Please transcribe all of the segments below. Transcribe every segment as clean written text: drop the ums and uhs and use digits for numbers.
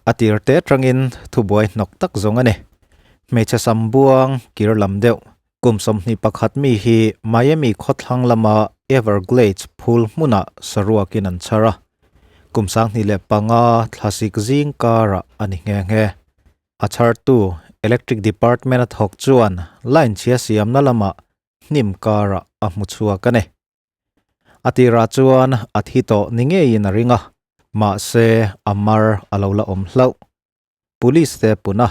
A tir te atangin thubuai hnawk tak zawng a ni. Hmeichhe sam buang kir lam deuh kum 21 mi hi Miami khawthlang lama Everglades phul hmunah saruakin an chhar a, kum 2005 thlasik zing karah a ni nghe nghe. A chhartu Electric Department a thawk chuan line chhia siamna lamah hnim karah a hmu chhuak a ni. A tirah chuan a thi tawh ni ngeiin a ring a, mahse a mar a lo la awm hlauh. Police te pun a,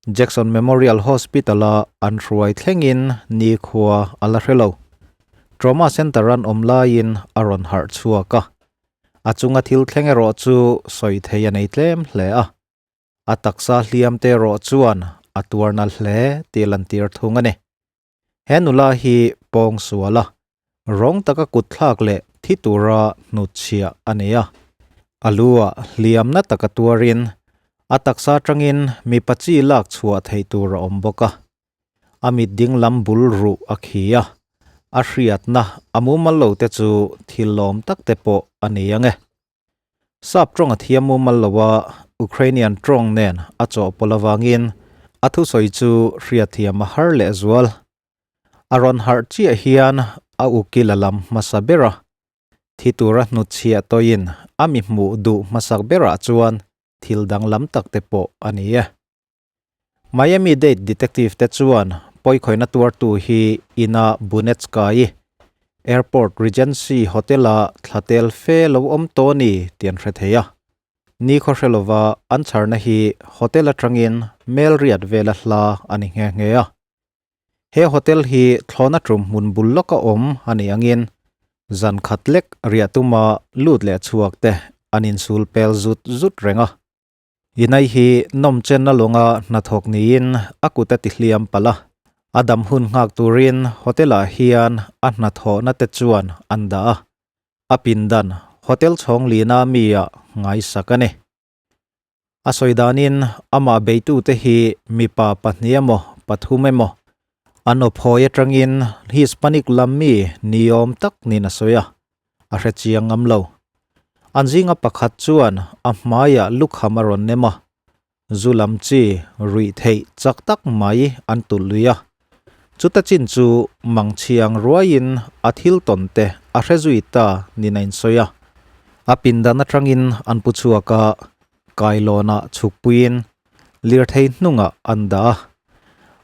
Jackson Memorial Hospital-a an hruai thlengin nikhua a la hre lo. Trauma Center an awm laiin a rawn harh chhuak a, a chunga thil thleng erawh chu sawi thei a nei tlem hle a. A taksa hliam te erawh chuan a tuar nal hle tih lantir thung a ni. He nula hi pawng sual a, rawng taka kut thlak leh thi tura hnutchhiah a ni a. A lu ah hliamna taka tuarin a taksa atangin mipa chi lak chhuah theih tur a awm bawk a. A mit ding lam bul ruh a khi a, a hriatna a mumal lo te chu thil lawm tak te pawh a ni ang e. Sap tawng a thiam mumal lo a, Ukrainian tawng nen a chawhpawlh avangin a thusawi chu hriatthiam a har lehzual. A rawn harh chiah hian a ukil a lam hmasa ber a, thi tura hnutchhiah tawhin a mi hmuh duh hmasak berah chuan thil danglam tak te pawh a ni e. Miami-Dade detective te chuan pawikhawihna tuartu hi ina Bunetska-i Airport Regency Hotel-a thla tel fe lo awm tawh a ni tih an hre thei a. Ni khaw hre lova an chharna hi hotel atangin mel riat vela hla a ni nghe nghe a. He hotel hi thlawna tum hmun bul lawka awm a nih angin zan khat lek riah tuma lut leh chhuak te an insul pel zut zut reng a. Inai hi nawmchen a lawnga hnathawk niin a kut a ti hliam palh a, a dam hun nghak turin hotel-ah hian a hnathawhna te chuan an dah a, a pindan hotel chhawng lina mi ah ngaisak a ni. A sawi danin amah beitute hi mipa pahnih emaw pathum emaw an awphawi atangin Hispanic lam mi niawm tak niin a sawi a, a hre chiang ngam lo. An zinga pakhat chuan a hmaiah lukham a rawn nem a, zu lam chi ruih theih chak tak mai an tulh lui a. Chuta chin chu mangchhiang ruaiin a thil tawn te a hre zui ta niin a insawi a. A pindan atangin an pu chhuak a, kailawnah chhukpuiin lirthei hnungah an dah a.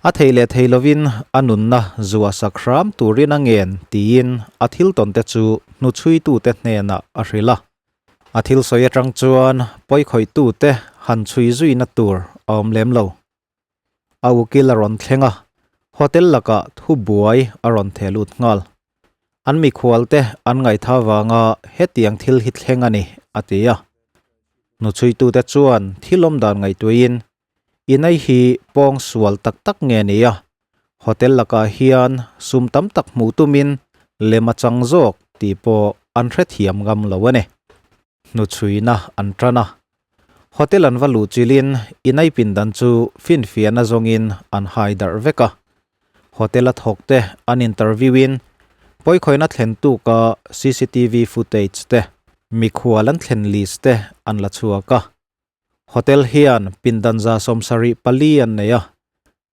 A thei leh thei lovin a nunna zuah sak hram turin a ngen tiin a thil tawn te chu hnuchhuitute hnenah a hrilh a. A thil sawi atang chuan pawikhawitute han chhui zuina tur a awm lem lo. A ukil a rawn thleng a, hotel lakah thubuai a rawn theh lut nghal. An mikhualte an ngaitha vanga hetiang thil hi thleng a ni, a ti a. Hnuchhuitute chuan thil awmdan ngaihtuahin Inai hi pawng sual tak tak nge ni a, hotel lakah hian sum tam tak hmuh tumin lem a chang zawk tih pawh an hrethiam ngam lo a ni. Hnuchhuina an tan a, hotel an va luh chilhin inai pindan chu finfiahna zawngin an hai darh vek a. Hotel a thawk te an interview in pawikhawihna thlen tuka cctv footage te, mikhual an thlen list te an la chhuak a. Hotel hian pindan 74 an nei a,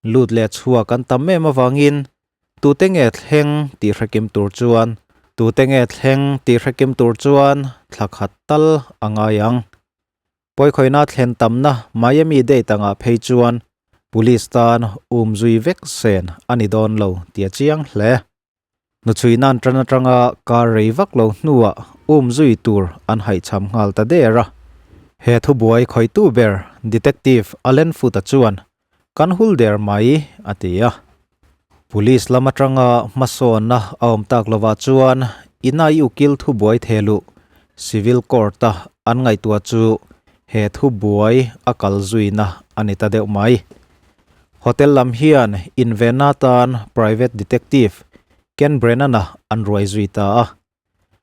lut leh chhuak an tam em avangin tute nge thleng tih hrekim tur chuan tute nge thleng tih hrekim tur chuan thla khat tal a ngai ang. Pawikhawihna thlen tamna Miami Dade angah phei chuan police tan umzui vek sen a ni dawn lo tih a chiang hle. Hnuchhui nan tan atanga kar rei vak lo hnuah um zui tur an haihchham nghal ta der a. He thubuai khawitu ber Detective Allen Foot-a chuan, Kan hul der mai, a ti a. Police lam atanga hmasawnna a awm tak lovah chuan Inai ukil thubuai thehluh Civil Court-a an ngaihtuah chu he thubuai a kal zuina a ni ta deuh mai. Hotel lam hian invenna tan private detective Ken Brennan-a an ruai zui ta a.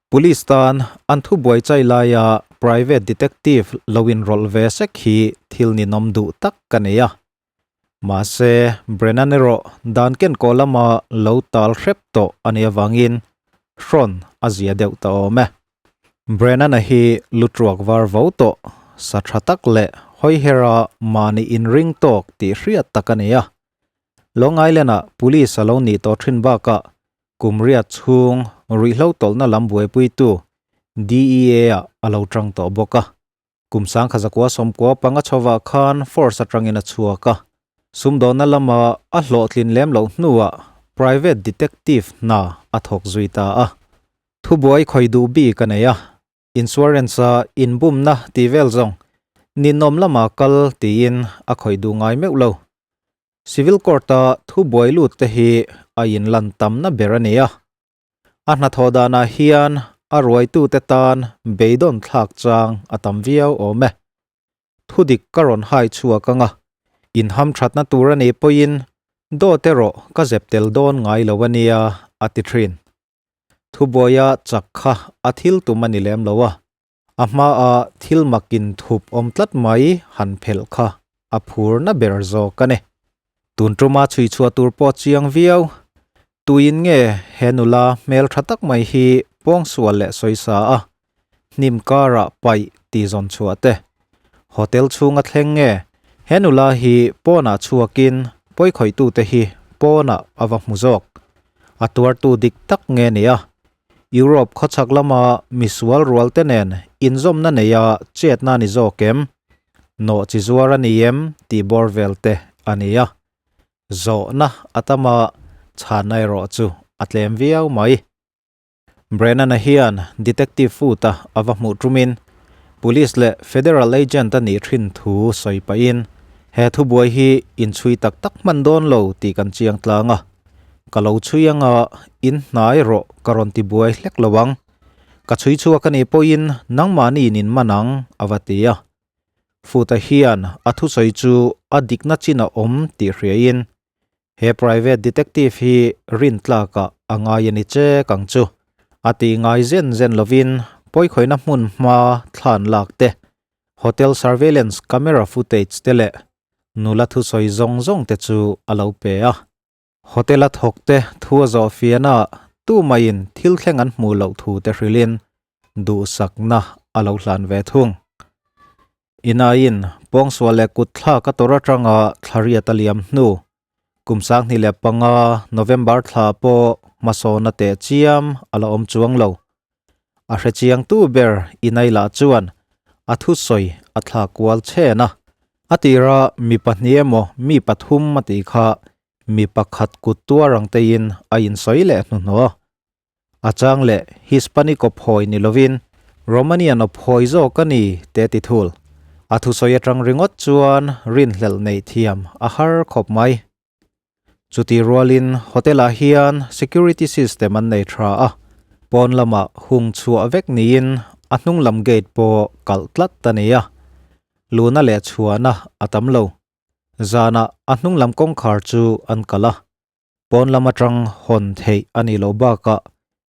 Police tan an thubuai chai laia private detective lo inrawlh ve sek hi thil ninawm duh tak ka nei a. Mahse, Brennan erawh dan kenkaw lama lo tal hrep tawh a nih avangin hrawn a zia deuh ta awm e. Brennan-a hi lu truak var vo tawh, sa tha tak leh hawiher a mahni inring tawk tih hriat tak a ni a. Long Island-ah police a lo nih tawh thin bakah kum riat chhung ruihhlo tawlhna lam buaipuitu DEA-ah a lo tang tawh bawk a. Kum sangkha zakua sawmkua panga chhovah khan force atangin a chhuak a. Sumdawnna lama a hlawhtlin lem loh hnuah private detective hna a thawk zui ta a. Thubuai khawi duh bik a nei a. Insurance-a inbumna tih vel zawng ninawm lama kal tiin a khawih duh ngai meuh lo. Civil Court-a thubuai lut te hi a inlan tamna ber a ni a. A hnathawh danah hian a ruaitute tan beidawn thlak chang a tam viau awm e. Thudik ka rawn hai chhuak ang a, inhamthatna tur a nih pawhin dawt erawh ka zep tel dawn ngai lo a nia, a ti thin. Thubuaia chak kha a thil tum a ni lem lo a, a hmaa thil makin thup awm tlat mai han phelh kha a phurna ber zawk a ni. Tun tuma chhui chhuah tur pawh chiang viau, tuin nge he nula hmel tha tak mai hi pawngsual leh sawisa a, hnim karah paih ti zawn chhuah te. Hotel chhunga thleng nge he nula hi pawnah chhuakin pawikhawih-tute hi pawnah a va hmu zawk. A tuartu dik tak nge nia? Europe khawchhak lama misual rual te nen inzawmna neia chetna ni zawk em? Nawh chi zuar a ni em tih bawr vel te a ni a. Zawhna a tama chhanna erawh chu a tlem viau mai. Brennan-a hian Detective Foot-a a va hmuh ṭumin Police leh Federal Agent a nih ṭhin thu sawi pahin he thubuai hi inchhui tak tak hman dawn lo tih kan chiang tlang a, ka lo chhui anga in hnai rawh ka rawn ti buai hlek lo ang, ka chhui chhuak a nih pawhin nangmahni in man ang a va ti a. Foot-a hian a thusawi chu a dikna chin a awm tih hriain He private detective hi rintlakah a ngai a ni che kang chu. A tih ngai zen zen lovin pawikhawihna hmun hma thlan lak te, hotel surveillance camera footage te leh nula thusawi zawng zawng te chu a lo pe a. Hotel a thawk te thu a zawh fiahna ah tumaiin thil thleng an hmuh loh thu te hrilhin duhsakna a lo hlan ve thung. Inaiin pawngsual leh kut thlak a tawrh atanga thla riat a liam hnu, kum 2005 November thla pawh hmasawna teh chiam a la awm chuang lo. A hrechiangtu ber Inai lah chuan a thusawi a thlak kual chhen a, a tira mi pahnih emaw mi pathum a tih kha mi pakhat kut tuar ang teiin a insawi leh hnuhnawh a. A chang leh Hispanic aw phawi ni lovin Romanian aw phawi zawk a ni te ti thul. A thusawi atang ringawt chuan rinhlelh neih thiam a har khawp mai. Chuti rualin hotel ah hian security system an nei tha a, pawn lamah hung chhuah vek niin a hnung lam gate pawh kalh tlat a ni a, luna leh chhuahna a tam lo. Zanah a hnung lam kawngkhar chu an kalh a. Pawn lam atang hawn theih a nih loh bakah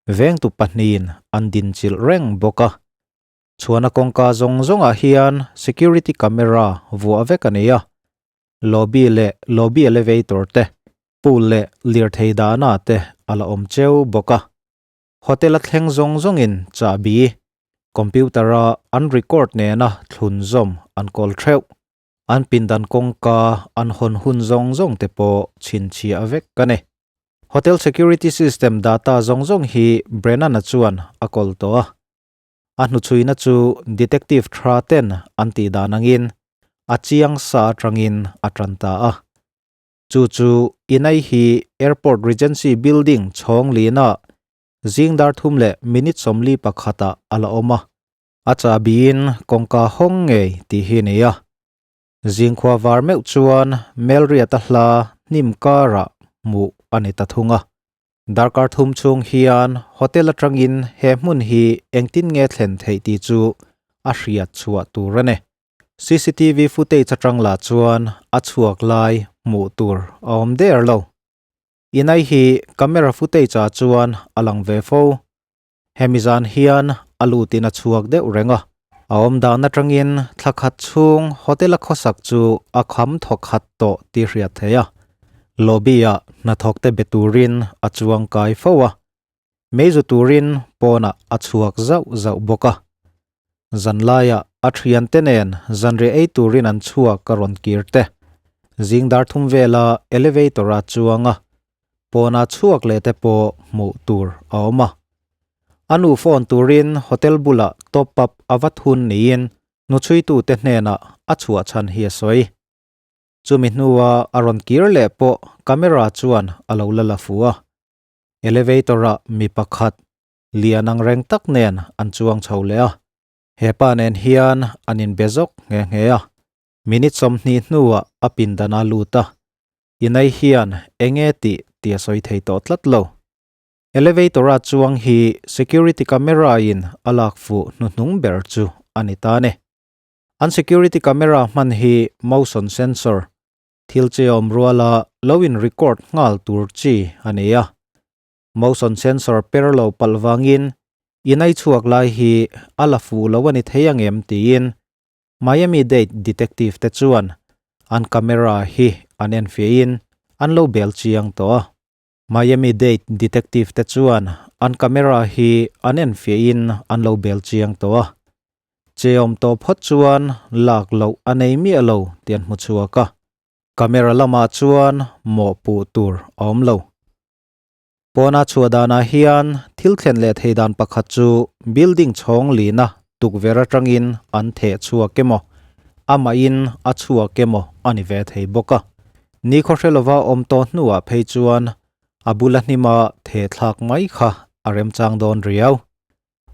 vengtu pahnihin an dinchilh reng bawk a. Chhuahna kawngka zawng zawngah hian security camera vuah vek a ni a. Lobby leh lobby elevator te, pool leh lirthei dahna te a la awm cheu bawk a. Hotel a thleng zawng zawngin chahbi, computer-a an record nena thlunzawm an kawl theuh. An pindan kawngka an hawn hun zawng zawng te pawh chhinchhiah vek a ni. Hotel security system data zawng zawng hi Brennan-a chuan a kawl tawh a. A hnuchhuina chu detective tha ten an tih dan angin a chiang sa atangin a tan ta a. Chu chu Inai hi Airport Regency Building chhawng lina zing dar thum leh minute 41 ah a la awm a. A chahbiin kawngka hawng ngei tih hi a ni a. Zingkhua var meuh chuan Melriata hla hnim karah hmuh a ni ta thung a. Darkar thum chhung hian hotel atangin he hmun hi engtin nge thlen theih tih chu a hriat chhuah tur a ni. Cctv footage atang lah chuan a chhuak lai hmuh tur a awm der lo. Inai hi camera footage ah chuan a lang ve fo. Hemi zan hian a lutin a chhuak deuh reng a. A awm dan atangin thla khat chhung hotel a khawsak chu a kham thaw khat tawh tih hriat theih a. Lobby ah hnathawk te be turin a chuang kai fo a. Meizu turin pawnah a chhuak zauh zauh bawk a. Zanlaiah. A thiante nen zanriah ei turin an chhuak a rawn kir te. Zing dar thum vela elevator a chuang a, pawnah chhuak leh te pawh hmuh tur a awm a. A nu phone turin hotel bulah top up a va thun niin hnuchhuitute hnenah a chhuah chhan hi a sawi. Chumi hnua a rawn kir leh pawh camera chuan a lo la la fu a. Elevator ah mi pakhat lian ang reng tak nen an chuang chho leh a. He pa nen hian an inbe zawk nghe nghe a. Minute 20 hnuah a pindan a lut a. Inai hian enge tih tih a sawi thei tawh tlat lo. Elevator a chuang hi security camera in a lak fuh hnuhnung ber chu a ni ta ni. An security camera hman hi motion sensor, thil che awm ruala lo in record nghal tur chi a ni a. Motion sensor per lo palh vangin inai chhuak lai hi a la fuh lo a ni thei angem tiin Miami-Dade detective te chuan an camera hi an enfiahin an lo bel chiang tawh a. Miami-Dade detective te chuan an camera hi an enfiahin an lo bel chiang tawh a. Che awm tawh phawt chuan lak loh a nei miah lo tih an hmu chhuak a. Camera lamah chuan mawhpuh tur a awm lo. Pawna chhuah danah hian thil thlen leh thei dan pakhat chu building chhawng lina tukverh atangin an theh chhuak emaw, amahin a chhuak emaw a ni ve thei bawk a. Ni khawhre lova awm tawh hnuah phei chuan a bula hnima theh thlak mai kha a remchang dawn riau.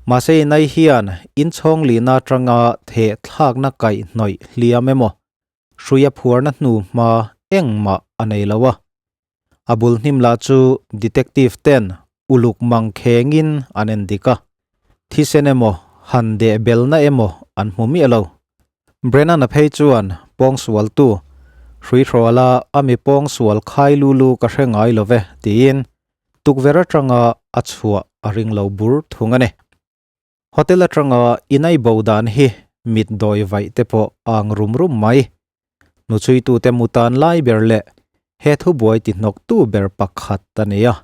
Mahse inai hian inchhawng lina atanga theh thlakna kaih hnawih hliam emaw, hruia phuarna hnu hma engmah a nei lo a. A bul hnim lah chu detective ten uluk mang khengin an en dik a, thisen emaw han deh belna emaw an hmu miah lo. Brennan-a phei chuan pawngsualtu, Hruihruala a mi pawngsual khai lulu ka hre ngai lo ve tiin tukverh atanga a chhuah a ring lo bur thung a ni. Hotel atanga inai bo dan hi mit dawi vaih te pawh a ang rum rum mai. Hnuchhuitute mutan lai ber leh he thubuai ti hnawktu ber pakhat a ni a.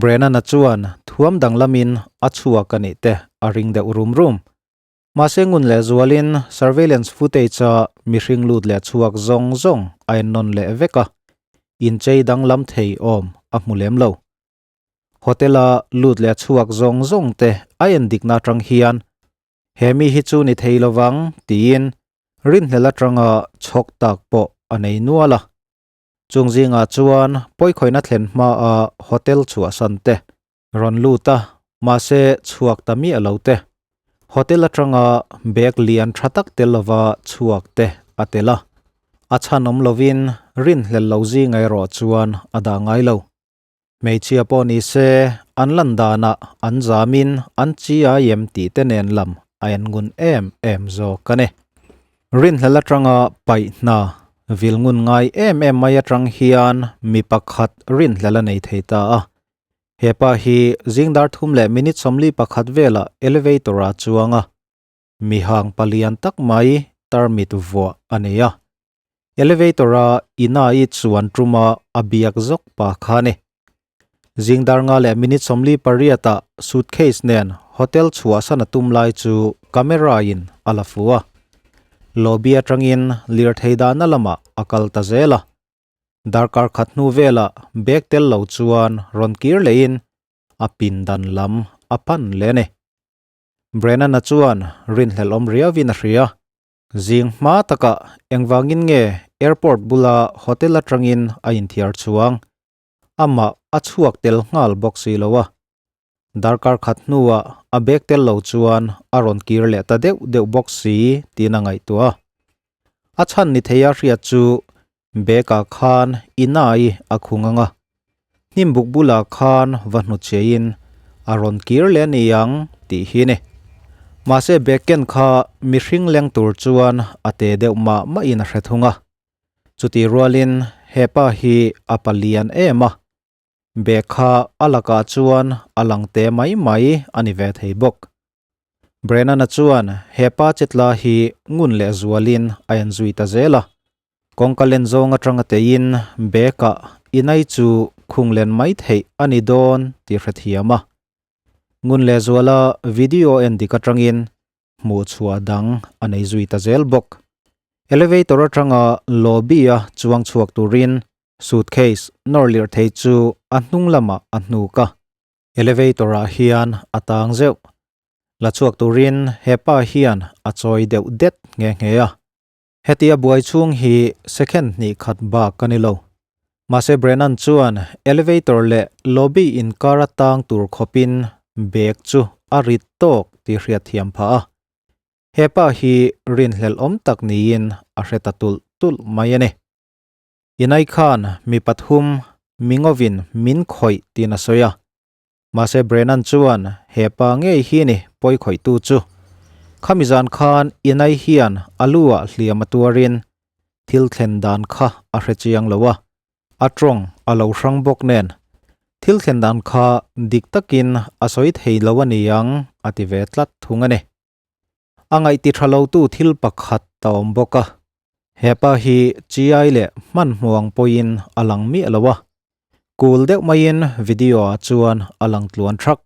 Brennan-a chuan thuam danglamin a chhuak a nih te a ring deuh rum rum. Mahse ngun leh zualin surveillance footage-a mihring lut leh chhuak zawng zawng a ennawn leh vek a, inchei danglam thei awm a hmu lem lo. Hotel-a lut leh chhuak zawng zawng te a en dikna atang hian he mi hi chu ni thei lovang tiin rinhlel atanga chhawk tak pawh a nei nual a. Chung zingah chuan pawikhawihna thlen hmaa hotel chhuahsan te rawn lut a, mahse chhuak ta miah lo te, hotel atanga bag lian tha tak tel lova chhuak te a tel a. A chhan awm lovin rinhlel lo zinga erawh chuan a dah ngai lo. Hmeichhia pawh ni se, an lan danah an zamin an chi ai em tih te nen lam a en ngun em em zawk a ni. Rinhlel atanga paih hna vil ngun ngai em em mai atang hian mi pakhat rinhlel a nei thei ta a. He pa hi zing dar thum leh minute 41 velah elevator ah chuang a, mi hang palian tak mai tarmit vuah a nei a. Elevator a ina i chuan tuma a biak zawk pa kha a ni. Zing dar nga leh minute 48 ah suitcase nen hotel chhuahsan a tum lai chu camera in a la fu a. Lobby atangin lirthei dahna lamah a kal ta zel a. Darkar khat hnu velah bag tel lo chuan rawn kir lehin a pindan lam a pan leh a ni. Brennan-a chuan rinhlelh awm riauin a hria. Zing hma takah engvangin nge airport bula hotel atangin a inthiar chhuang? Amah a chhuak tel nghal bawk si lo a. Darkar khat hnuah a bag tel lo chuan a rawn kir leh ta deuh deuh bawk si tiin a ngaihtuah a. A chhan ni theia hriat chu bag ah khan inai a khung ang a. Hnimbuk bulah khan va hnuchhiahin a rawn kir leh a ni ang tih hi a ni. Mahse bag ken kha mihring leng tur chuan a te deuh mah mahin a hre thung a. Chutih rualin he pa hi a palian em a, bag kha a lakah chuan a lang te mai mai a ni ve thei bawk. Brennan-a chuan he pa chetla hi ngun leh zualin a en zui ta zel a. Kawngka len zawng atanga teiin bag-ah inai chu khung len mai theih a ni dawn tih hrethiam a. Ngun leh zuala video en dik atangin Hmuh chhuah dang a nei zui ta zel bawk. Elevator atanga lobby a chuang chhuak turin suitcase nawr lirh thei chu a hnung lamah a hnuk a. Elevator ah hian a tang zeuh. La chhuak turin hepa hian a chawi deuh det nghe nghe a. Hetia buai chhung hi second hnih khat bak a ni lo. Mahse Brennan chuan elevator leh lobby inkar a tang tur khawpin bag chu a rit tawk tih hriat thiam phah a. Hepa hi rinhlelh awm tak niin a hre ta tulh tulh mai a ni. Inai khan mi pathum mingovin min khawih tiin a sawi a. Mahse Brennan chuan he pa ngei hi ni pawi khawihtu chu. Khami zan khan Inai hian a lu ah hliam a tuarin thil thlen dan kha a hre chiang lo a, a tawng a lo hrang bawk nen thil thlen dan kha dik takin a sawi thei lo a ni ang a ti ve tlat thung a ni. A ngaih ti tha lotu thil pakhat a awm bawk a, hepa hi chiai leh hmanhmuang pawhin a lang miah lo a, kul deuh maiin video ah chuan a lang tluan thak.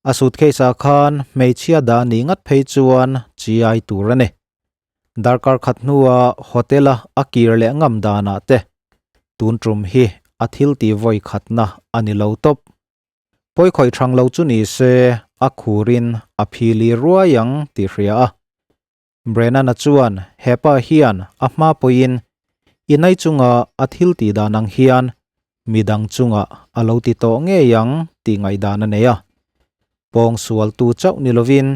A suitcase ah khan hmeichhia dah ni ngat phei chuan chiai tur a ni. Darkar khat hnua hotel a a kir leh ngam danah te tun tum hi a thil ti vawi khatna a ni lo tawp. Pawi khawih thang lo chu ni se a khurin a phili ruai ang tih hria a. Brennan-a chuan hepa hian a hma pawhin inai chunga a thil tih dan ang hian midang chungah a lo ti tawh ngei ang tih ngaihdan a nei a. Pawng sualtu chauh ni lovin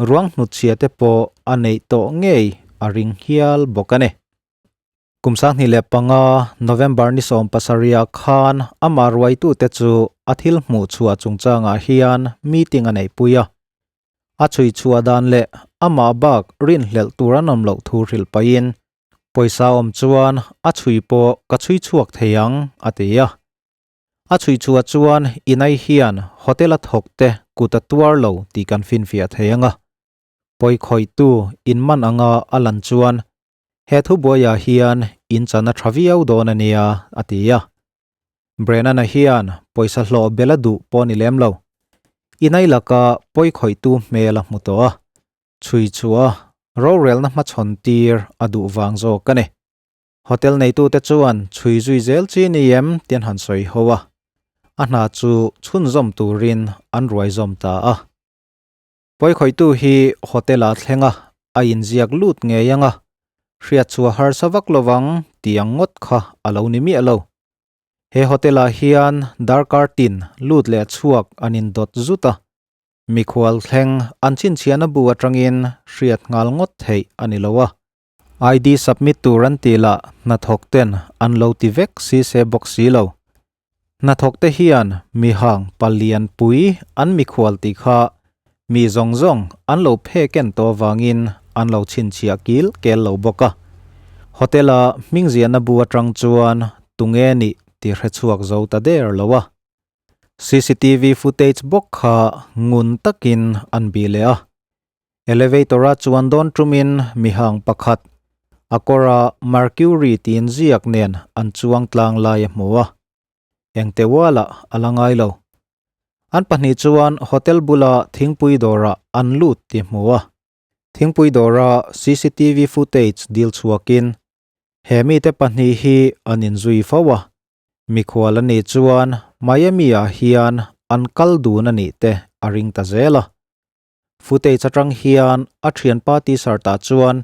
ruang hnutchhia te pawh a neih tawh ngei a ring hial bawk a ni. Kum 2005 November ni 17 khan amah ruaitute chu a thil hmuh chhuah chungchangah hian meeting a neihpui a. A chhui chhuah dan leh amah bak rinhlelh tur an awm loh thu hrilh pahin, Pawisa awm chuan a chhui pawh ka chhui chhuak thei ang, a ti a. A chhui chhuah chuan inai hian hotel a thawk te kut a tuar lo tih kan finfiah thei ang a. Pawi khawihtu in man anga a lan chuan He thubuaiah hian in chan a tha viau dawn a nia, a ti a. Brennan-a hian pawisa hlawh bel a duh pawh a ni lem lo. Inai laka pawi khawihtu hmel a hmu tawh a, chhui chhuah a, rorelna hmachhawn tir a duh vang zawk a ni. Hotel neitute chuan chhui zui zel chi ni em ti an han sawi ho a, a hna chu chhunzawm turin an ruai zawm ta a. Pawi khawihtu hi hotel ah thleng a, a inziak lut ngei ang a, hriat chhuah harsa vak lovang tih ang ngawt kha a lo ni miah lo. He hotel ah hian darkar tin lut leh chhuak an indawt zut a, mikhual thleng an chhinchhiahna bu atangin hriat nghal ngawt theih a ni lo a. ID submit tur an tih lah hnathawk ten an lo ti vek si se bawk si lo. Hnathawk te hian mi hang palian pui an mikhual tih kha mi zawng zawng an lo phe ken tawh avangin an lo chhinchhiah kil kel lo bawk a. Hotel a hming ziahna bu atang chuan tunge nih tih hre chhuak zo ta der lo a. CCTV footage bawk kha ngun takin an bih leh a. Elevator a chuan dawn tumin mihang pakhat, a kawra Mercury tiin ziak nen an chuang tlang lai a hmu a. Engte ualah a la ngai lo. An pahnih chuan hotel bula thingpui dawrah an lut tih hmu a. Thingpui dawra cctv footage dil chhuakin he mite pahnih hi an inzui fo a. Mikhual a nih chuan Miami-ah hian an kal dun a nih te a ring ta zel a. Footage atang hian a thianpa t-shirt ah chuan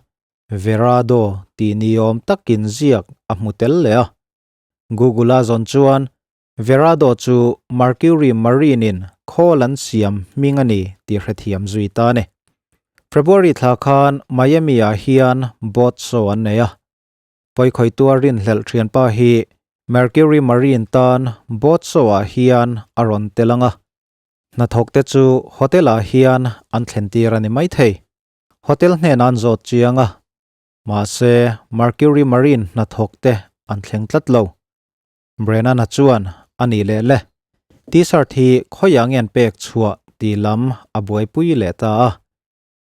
Verado tih ni awm takin ziak a hmu tel leh a. Google a zawn chuan Verado chu Mercury Marine in khawl an siam hming a ni tih hrethiam zui ta a ni. February thla khan Miami ah hian boat show an nei a. Pawikhawihtua rinhlelh thianpa hi Mercury Marine tan boat show ah hian a rawn tel ang a. Hnathawkte chu hotel ah hian an thlen tir a ni maithei. Hotel hnenah an zawt chiang a, mahse Mercury Marine hnathawkte an thleng tlat lo. Brennan-a chuan a nih leh le, T-shirt hi khawiah nge an pek chhuah tih lam a buaipui leh ta a.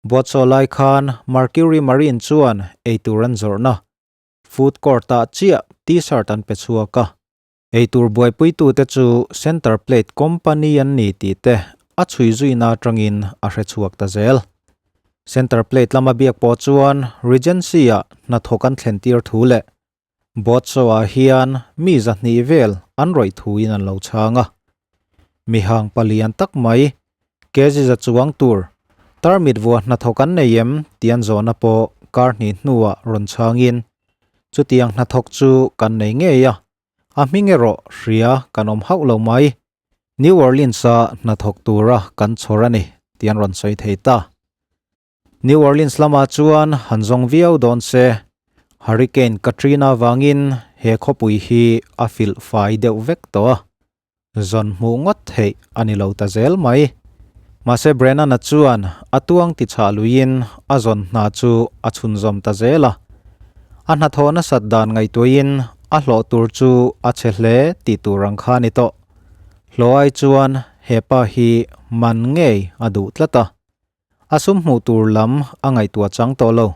Buatsaw lai khan Mercury Marine chuan eitur an zawrhna food court-ah chiah T-shirt an pe chhuak a. Eitur buaipuitute chu Center Plate Company an ni tih te a chhui zuina atangin a hre chhuak ta zel. Center plate lama biak pawh chuan Regency-ah hnathawk an thlen tir thu leh boat show-ah hian mi 200 vel an rawih thuin an lo chhang a. Mihang palian tak mai kg za chuang tur tarmit vuah hnathawk an nei em tih an zawhna pawh kar hnih hnuah rawn chhangin chutiang hnathawk chu kan nei ngei a, a hming erawh hria kan awm hauh lo mai. New Orleans-a hnathawk tura kan chhawr a ni tih an rawn sawi thei ta. New Orleans lamah chuan han zawng viau dawn se, Hurricane Katrina vangin he khawpui hi a filh fai deuh vek tawh a, zawn hmuh ngawt theih a ni lo ta zel mai. Mahse Brennan-a chuan a tuang tichhah luiin a zawn hna chu a chhunzawm ta zel a. A hnathawh nasat dan ngaihtuahin a hlawh tur chu a chhe hle tih tur ang kha a ni tawh. Hlawh ai chuan he pa hi man ngei a duh tlat a, a sum hmuh tur lam a ngaihtuah chang tawh lo.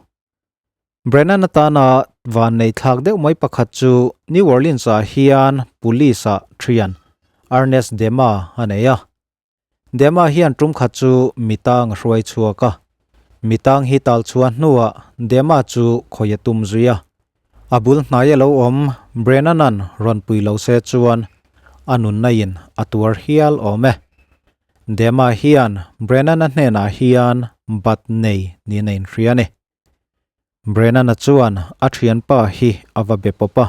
Brennan atana van nei thlak deuh mai pakhat chu New Orleans ah hian police ah thian Ernest Dema a nei a. Dema hian tum khat chu mitang a hruai chhuak a, mitang hi tal chhuah hnuah Dema chu khawi a tum zui a. A bul hnai a lo awm Brennan-a'n rawn pui lo se chuan a nunna in a tuar hial awm e. Dema hian Brennan-a hnenah hian bat nei niin a inhria a ni. Brennan-a chuan a thianpa hi a va be pawp a,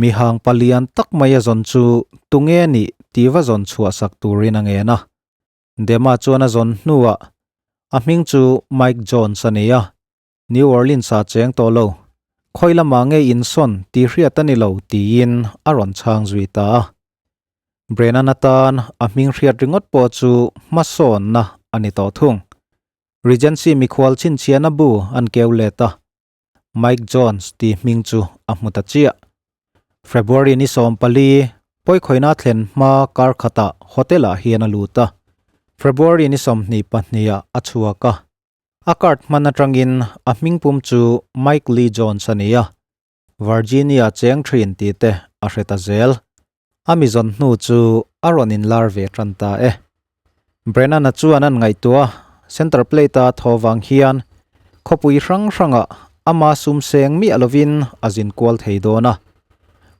mihang palian tak mai a zawn chu tunge nih tih va zawn chhuah sak turin a ngen a. Dema chuan a zawn hnuah a hming chu Mike Jones a ni a, New Orleans-ah cheng tawh lo, khawi lamah nge insawn tih hriat a ni lo tiin a rawn chhang zui ta a. Brennan atan a hming hriat ringawt pawh chu hmasawnna a ni tawh thung. Regency mikhual chhinchhiahna bu an keu let a, Mike Jones tih hming chu a hmu ta chiah. February ni 14, pawikhawina thlen hma kar khatah hotel-ah hian a lut a, February ni 22-ah a chhuak a. A card hman atangin a hmingpum chu Mike Lee Jones a ni a, Virginia cheng thin tih te a hre ta zel. A mi zawn hnu chu a rawn inlar ve tan ta e. Brennan-a chuan an ngaihtuah a, center plate-a thaw vang hian khawpui hrang hrangah ama sum seng miah lovin a zin kual thei dawn a.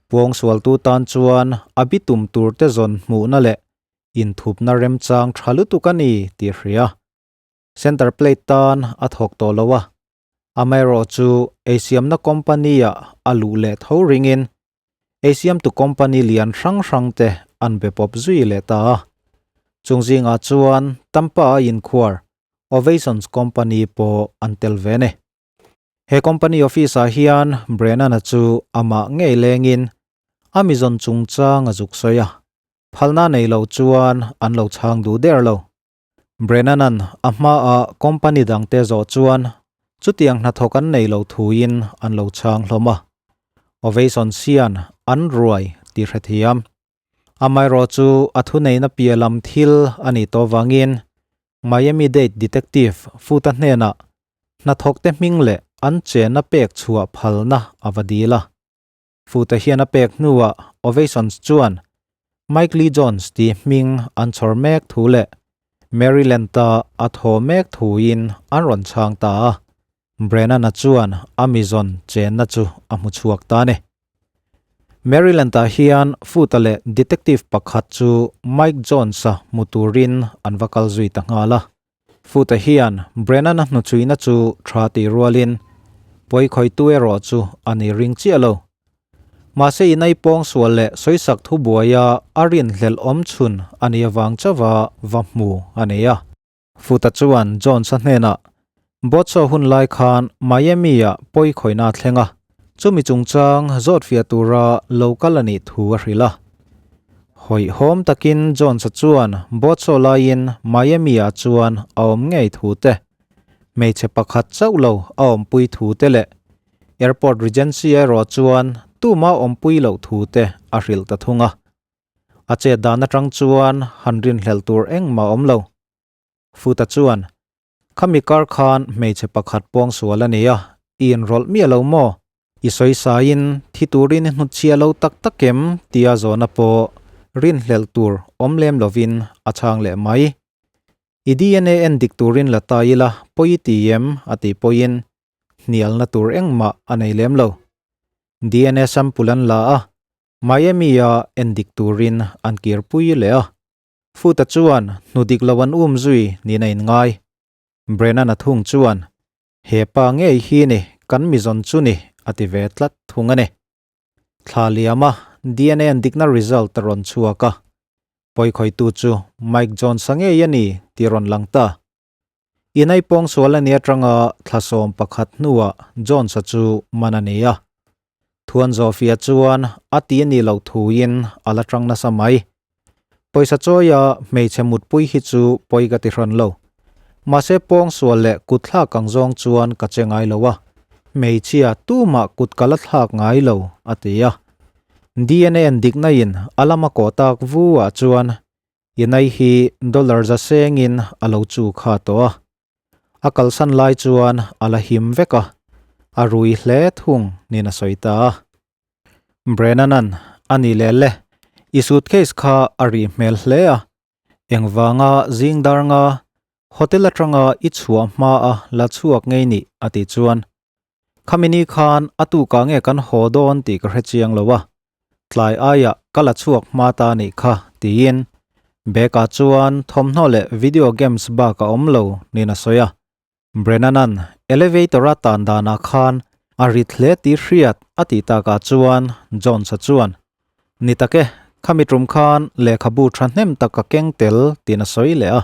Puangsualtu tan chuan a bitum tur te zawn hmuhna leh inthupna remchang tha lutuk a ni tih hria. Center plate tan a thawk tawh lo a, amaherawhchu eisiamna company-ah a luh leh tho ringin eisiamtu company lian hrang hrang te an be pawp zui leh ta a. Chung zingah chuan Tampa a inkhuar Ovations company pawh an tel ve a ni. He company office-ah hian Brennan-a chu amah ngei lengin a mizawn chungchang a zuk sawi a, phalna nei lo chuan an lo chhang duh der lo. Brennan-a'n a hmaah company dangte zawh chuan chutiang hnathawk an nei lo thuin an lo chhang hlawm a. Ovation sian an ruai tih hrethiam. Amaherawh chu a thuneihna piah lam thil a nih tawh vangin Miami-Dade Detective Futa hnenah hnathawkte hming leh an chenna pek chhuah phalna a va dil a. Futa hian a pek hnuah Ovations chuan Mike Lee Jones tih hming an chhawr mek thu leh Maryland-a a thaw mek thuin an rawn chhang ta a. Brennan-a chuan a mizawn chenna chu a hmu chhuak ta a ni. Maryland-ah hian Futa leh detective pakhat chu Mike Jones-a hmu turin an va kal zui ta nghal a. Futa hian Brennan-a hnuchhuihna chu tha tih rualin pawikhawitu erawh chu a ni ring chiah lo. Mahse inai pawng sual leh sawisak thubuaia a rinhlelh awm chhun a nih avang chauha va hmu a nei a. Futa chuan Jones-a hnenah, Botso hun lai khan Miami-ah pawikhawihnaa thleng a, chumi chungchang zawtfiah tura lo kal a nih thu a hrilh a. Hawihhawm takin Jones-a chuan Botso laiin Miami-ah chuan a awm ngei thu te, hmeichhe pakhat chauh lo a awmpui thu te leh Airport Regency erawh chuan tuma awmpui loh thu te a hrilh ta thung a. A chet dan atang chuan han rinhlelh tur engmah a awm lo. Futa chuan, Khami kar khan hmeichhe pakhat pawng sual a ni a, i inrawlh miah lo maw? I sawi saiin thi turin i hnutchhia lo tak tak em? tia zawhna pawh rinhlelh tur awm lem lovin a chhang leh mai. I DNA en dik turin la ta ila pawi i ti em a tih pawhin hnialna tur engmah a nei lem lo. DNA sample an la a, Miami-a en dik turin an kirpui leh a. Foot-a chuan hnu dik lo an um zui niin a inngai. Brennan-a thung chuan, He pa ngei hi ni kan mizawn chu ni a ti ve tlat thung a ni. Thla liama DNA an dikna result a rawn chhuak a, pawikhawitu chu Mike Jones-a ngei a ni tih rawn lang ta. Inai pawngsual a ni atanga thla 11 hnuah Jones-a chu man a ni a. Thuan Zawhfia chuan a ti a nih loh thuin a la tang nasa mai. Pawisa chawia hmeichhe mutpui hi chu pawi ka ti hran lo. Mahse pawngsual leh kut thlak ang zawng chuan ka che ngai lo a, hmeichhia tumah kut ka la thlak ngai lo, a ti a. DNA an dikna in a lama kawh tak vu ah chuan Inai hi dollar za sengin a lo chu kha tawh a. A kalsan lai chuan a la him vek a, a rui hle thung niin a sawi ta a. Brennan-a'n a ni leh le, i suitcase kha a rih hmel hle a, engvanga zing dar nga hotel atanga i chhuah hma a la chhuak ngei nih a tih chuan Khami ni khan a tukah nge kan haw dawn tih ka hre chiang lo a, tlai aiah ka la chhuak hma ta nih kha tiin bag-ah chuan thawmhnaw leh video games bak a awm lo niin a sawi a. Brennan-a'n elevator-a tan danah khan a rit hle tih hriat a tih takah chuan Jones-a chuan, Ni tak e, khami tum khan lehkhabu thahnem tak ka keng tel tiin a sawi leh a,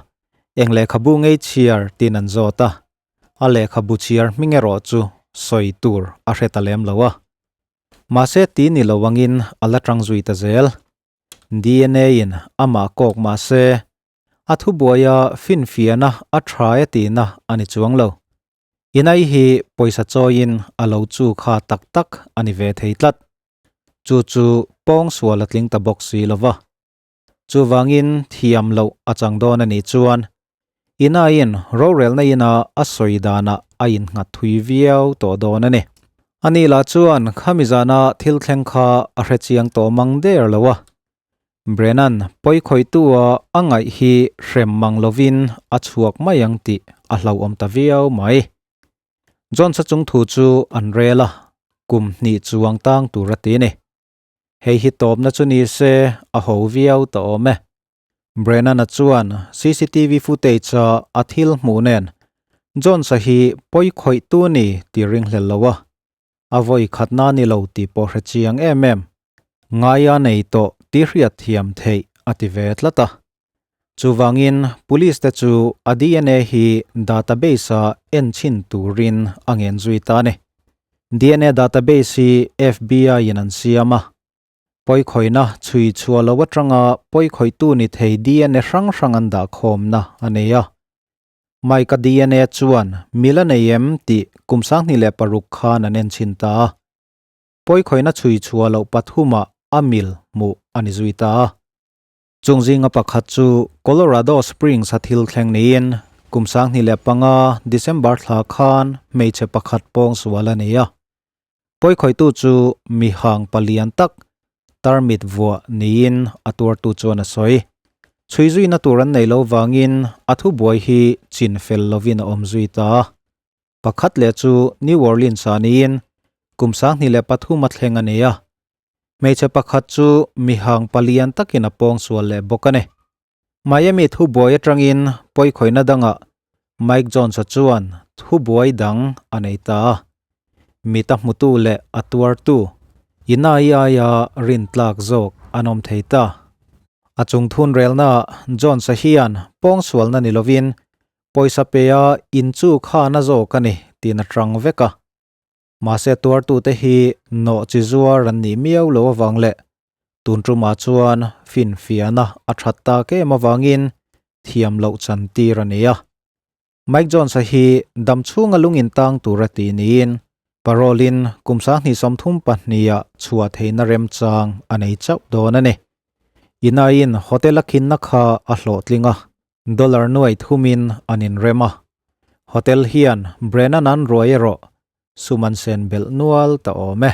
eng lehkhabu ngei chhiar tiin an zawt a. A lehkhabu chhiar hming erawh chu sawi tur a hre ta lem lo a. Mahse ti ni lo angin a la tang zui ta zel. DNA in amah kawk mahse a thubuaia finfiahna a tha e tihna a ni chuang lo. Inai hi pawisa chawiin a lo chu kha tak tak a ni ve thei tlat. Chu chu pawngsual a tling ta bawk si lo va. Chuvangin thiam loh a chang dawn a nih chuan Inaiin rorelna ina a sawi danah a innghat thui viau tawh dawn a ni. Ani lah chuan khami zana thil thleng kha a hre chiang tawh mang der lo a. Brennan pawikhawihtua a ngaih hi hrem mang lovin a chhuak mai ang tih a hlauhawm ta viau mai. Jones-a chung thu chu an rel a, kum hnih chuang tang tur a ti a ni. Hei hi tawpna chu ni se a ho viau ta awm e. Brennan-a chuan CCTV footage-a a thil hmuh nen Jones-a hi pawi khawih tu ni tih ringhlel lo a, a vawi khatna ni lo tih pawh hre chiang em em. Ngaia nei tawh tih hriat thiam theih a ti ve tlat a. Chuvangin police te chu a DNA hi database-a en chhin turin a ngen zui ta a ni. DNA database hi FBI-in an siam a. Pawikhawihna chhui chhuah lo atanga pawikhawihtu ni thei DNA hrang hrang an dah khawmna a nei a. Mike-a DNA chuan mil a nei em tih kum 2006 khan an en chhin ta a. Pawikhawihna chhui chhuah loh pathumah a mil hmuh a ni zui ta a. Chung zinga pakhat chu Colorado Springs a thil thleng niin kum 2005 December thla khan hmeichhe pakhat pawng sual a ni a. Pawikhawihtu chu mi hang palian tak tarmit vuah niin a tuartu chuan a sawi. Chhui zuina tur an nei lo vangin a thubuai hi chin fel lovin a awm zui ta. Pakhat leh chu New Orleans ah niin kum 2003 a thleng a ni a. Hmeichhe pakhat chu mi hang palian takin a pawng sual leh bawk a ni. Miami thubuai atangin pawikhawihna dangah Mike Jones-a chuan thubuai dang a nei ta a. Mit a hmutu leh a tuartu inai aia rintlak zawk an awm thei ta. A chung thunrelnaah Jones-a hian pawngsualna ni lovin pawisa pea inchu khan a zawk a ni tiin a tang vek a. Mahse tuartute hi nawh chi zuar an nih miau lo avang leh tun tumah chuan finfiahna a that tak em avangin thiam loh chan tir a ni a. Mike Jones-a hi dam chhunga lungin tang tur a tih niin parole-in kum 2032-ah chhuah theihna remchang a nei chauh dawn a ni. Inaiin hotel a khinna kha a hlawhtling a, Dollar nuai thumin an inrem a, hotel hian Brennan an ruai erawh sum an sen belh nual ta awm e.